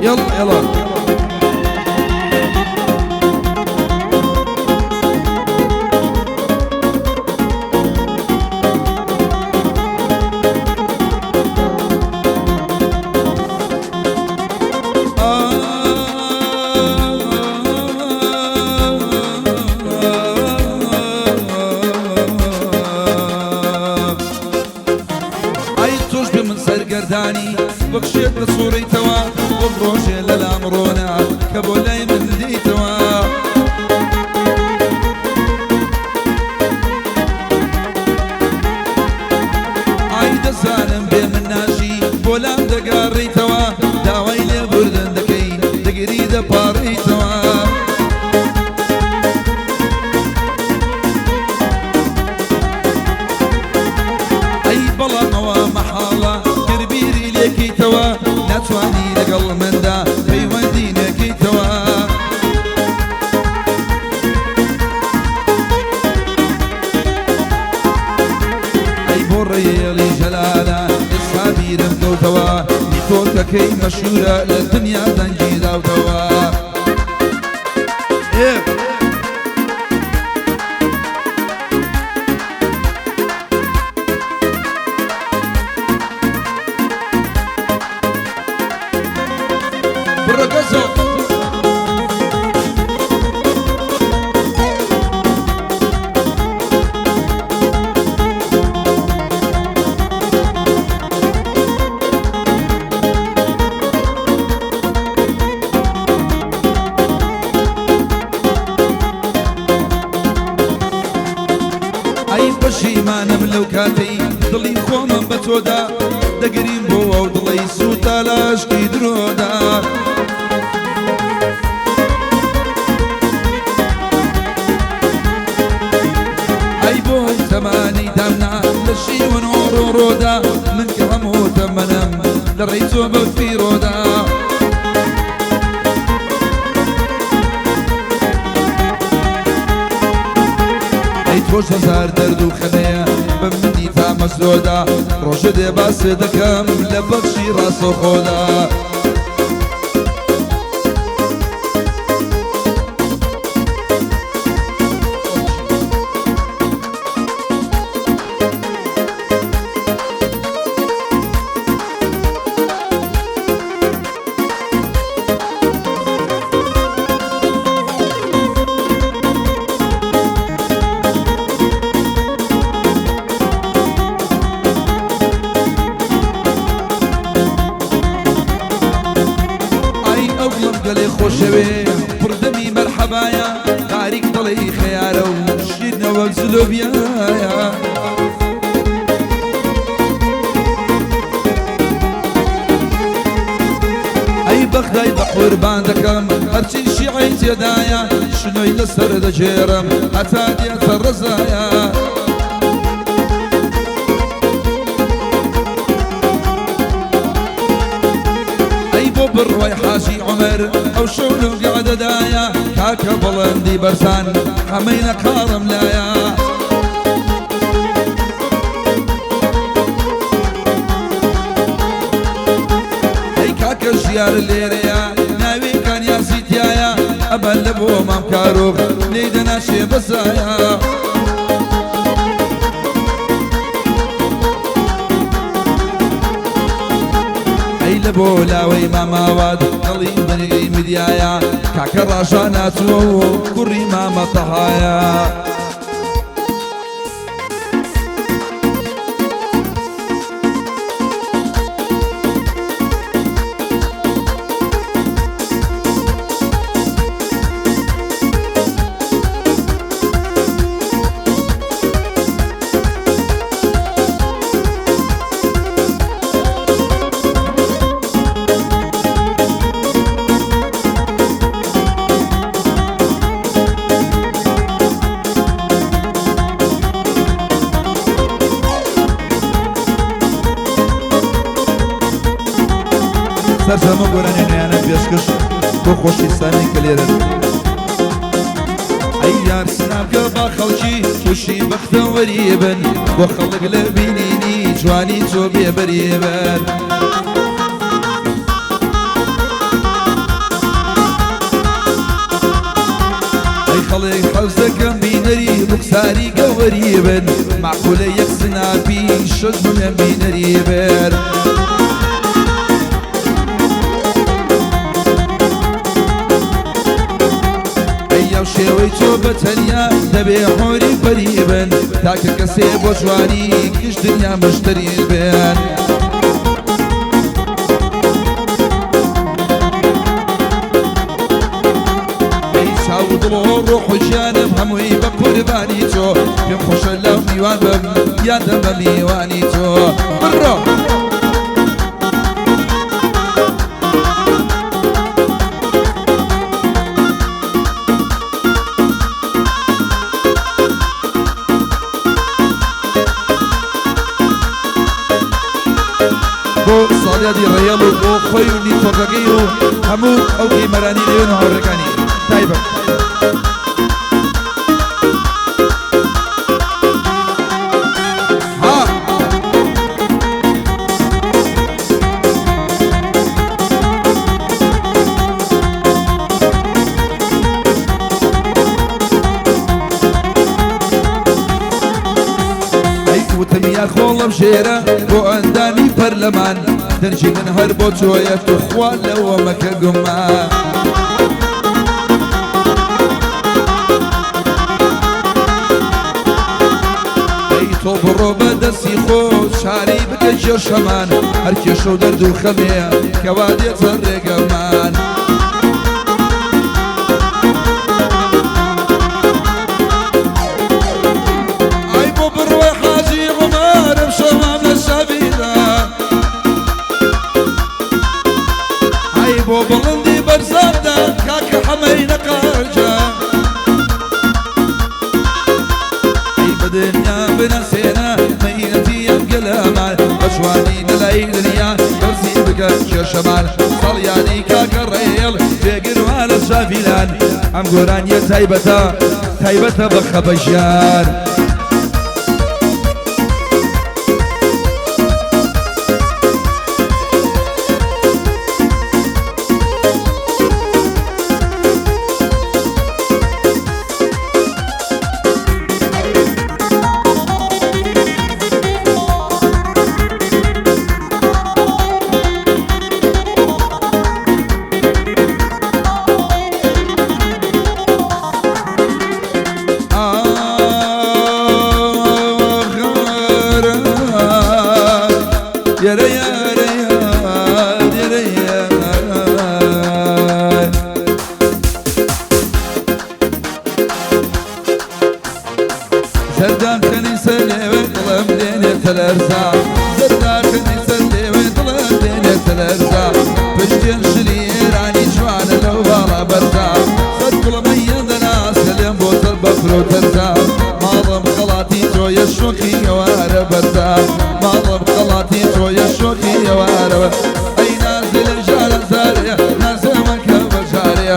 يلا يلا. ئای تۆش بێ من سەرگەردانی وەک شێت دەسوڕیتەوە، وەک ڕۆژێ لە لام ڕۆنا کە بۆ لای من دیتەوە. ئای دەزانم بێ من ناژی، بۆ لام دەگەڕیتەوە، داوای لێبوردن دەکەی دەگری دەپاڕیتەوە. ئەی بەڵام ئەوە مەحاڵە گەر بیری لێکەیتەوە، ناتوانی لەگەڵ مندا پەیوەندی نەکەیتەوە. ئەی بۆ ڕێڵی جەلالە ئێستا بیرم کەوتەوە، نیتۆکەکەی مەشهورە لە دنیا دەنگی داوتەوە. ئێ بڕە گەزۆ. ئەی پەشیمانم لەو کاتەی دڵی خۆمم بە تۆدا، دەگریم بۆ ئەو دڵەی سووتا لە عەشقی درۆدا. ئەی بۆی زەمانی دامنا لە شیون و ڕۆڕۆدا، من کە هەموو تەمەنم لە ڕێی تۆ بە فیرۆدا. ئەی تۆش هەزار دەرد و خەمەیە بە منی تامەزرۆدا، ڕۆژە دێ باسێ دەکەم لە بەخشی ڕاستەوخۆدا. ئای ئەوڵم گەلێ خۆشەوێ پڕدەمی مەرحەبایە، تاریک دڵی خەیارە و شیرنە وەک زلۆبیایە. ئەی بەغدای بە قوربان دەکەم هەرچی شیعەی تێدایە، شنۆی لەسەر دەگێڕم هەتا دێتە ڕەزایە. ئەی بۆ بڕوای حاجی عومەر ئەو شەو لەو گەعدەدایە، کاکە بڵندی بەرزان حەمەی نەقاڕم لایە. ئەی کاکە ژیار لێرەیە ناوی کانیاسی تایە، ئەبە لە بۆ مام کارۆخ لێی دەناشێ بەزایە. ئەی لە بۆ لاوەی ماماواد دڵی بەرگەی مدیایە، کاکە ڕاشا ناچووە و کوڕی مامە تەهایە. سەرجەمە گۆرانی نوێیانە پێشکەش بۆ خۆشویستانی کە لێرەن. ئەی یار سنابکە با خەڵکی تووشی بەختەوەری بن، بۆ خەڵک لە بینینی جوانی تۆ بێبەری بن. خەڵک حەز دەکەم بینەری ڕوخساری گەوەری بن، مەعقولە یەک سناپی 6 ملیۆن بینەری بن. ئەی ئەو شێوەی تۆ بە تەنیا دەبێ حۆری پەری بن، تاکە کەسێ بۆ جوانی گشت دنیا مشتری بن. ئەی چاو و دڵ و ڕۆح و گیانم هەمووی بە قوربانی تۆ، پێم خۆشە لەو میوان بم یان دەم بە میوانی تۆ. بڕۆ. بۆ ساڵیادی ڕێیەڵ و بۆ خۆی و network ەکەی و هەموو ئەو gamer انی لەوێن و هاوڕێکانی تایبەت. ها ئەی وتم یا خۆڵم ژێرە بۆ ئەندامی پەرلەمان، دەنگی من هەر بۆ تۆیە توخوا لەوە مەکە گومان. ئەی تۆ بڕۆ بە دەستی خۆ چاری بکە کێشەمان، هەر کێشە و دەرد و خەمێ کەوا دێتە ڕێگەمان. ئای بۆ بڕوای حاجی عومەرم شەوام لە شەویدا، ئای بۆ بڵندی بەرزاندا کاکە حەمەی نەقاجا. ئەی بە دنیا بناسێنە مەینەتی ئەم گەلەمان، بە جوانی لەلای دنیا بەرزی بکە کێشەمان. ساڵیانی کاکە ڕێڵ جێگروا لە شافیلان، ئەم گۆرانیە تایبەتە تایبەتە بە خەبەژیان. یارە یارە یارە یارە زەردان خەنی سەر لێوێ دڵم دێنێتە لەرزا، زەردان خەنی سەر لێوێ دڵم دێنێتە لەرزا، پشتێن شلی ئێرانی جوانە لەو باڵا بەرزا، سەر گوڵەمەیان دەناسە لێم بۆ تەر بەفر و تەرزا، ماڵم خەڵاتی تۆیە شۆخی ئەوارە بەرزا، ماڵم خەڵاتی تۆیە شۆخی ئەوارە. ئەی نازێ لە ژارە زارێ نازێمەکە بەجارێ،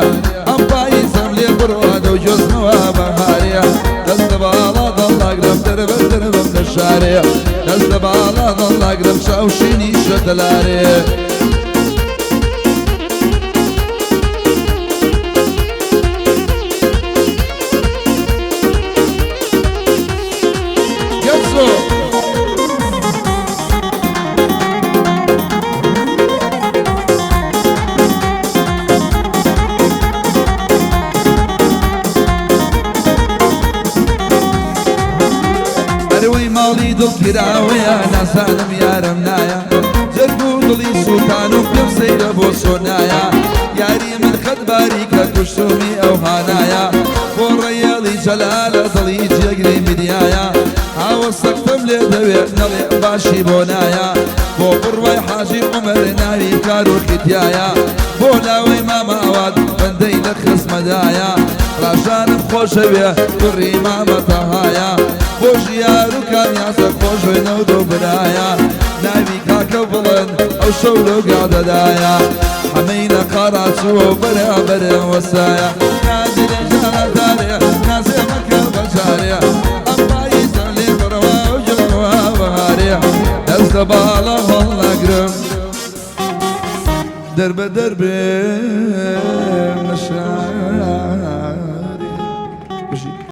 ئەم پاییزەم لێ بڕۆ دەو جۆزمەوە بەهارێ، دەستە باڵا دەڵاگرم دەربە دەربم لە شارێ، دەستە باڵا دەڵاگرم چاوشینی شەدەلارێ. گەرزۆ. ئەرەوەی ماڵی دڵ کراوەیە نازانم یارم نایە، جەرگ و دڵی سووتان و پێم سەیرە بۆ سۆنایە، یاری من خەت باریکە کوشتومی ئەو هانایە، بۆ ڕێیەڵی جەلالە دڵی جێگری میدیایە، ئاوە سەختم لێ دەوێ نەڵێ باشی بۆ نایە، بۆ بڕوای حاجی عومەر ناوی کار و خیتیایە، بۆ لاوەی ماماوات بەندەی لە خزمەدایە، ڕاژانم خۆشەوێ کوڕی مامە تەهایە، بۆ ژیار و کامیازە خۆشوێنە و دۆ برایە، ناوی کاکە بڵند ئەو شەو لەو گادەدایە، حەمەی نەقارا چووە و بەرامبەر وەسایە، نازێ ژانەدارێ نازێ مەکە بەجارێ، ئەم پاییزە لێ بڕوا و جڵوا بەهارێ، دەستە باڵا هەڵناگرم دەربە دەربێ لە شارێ.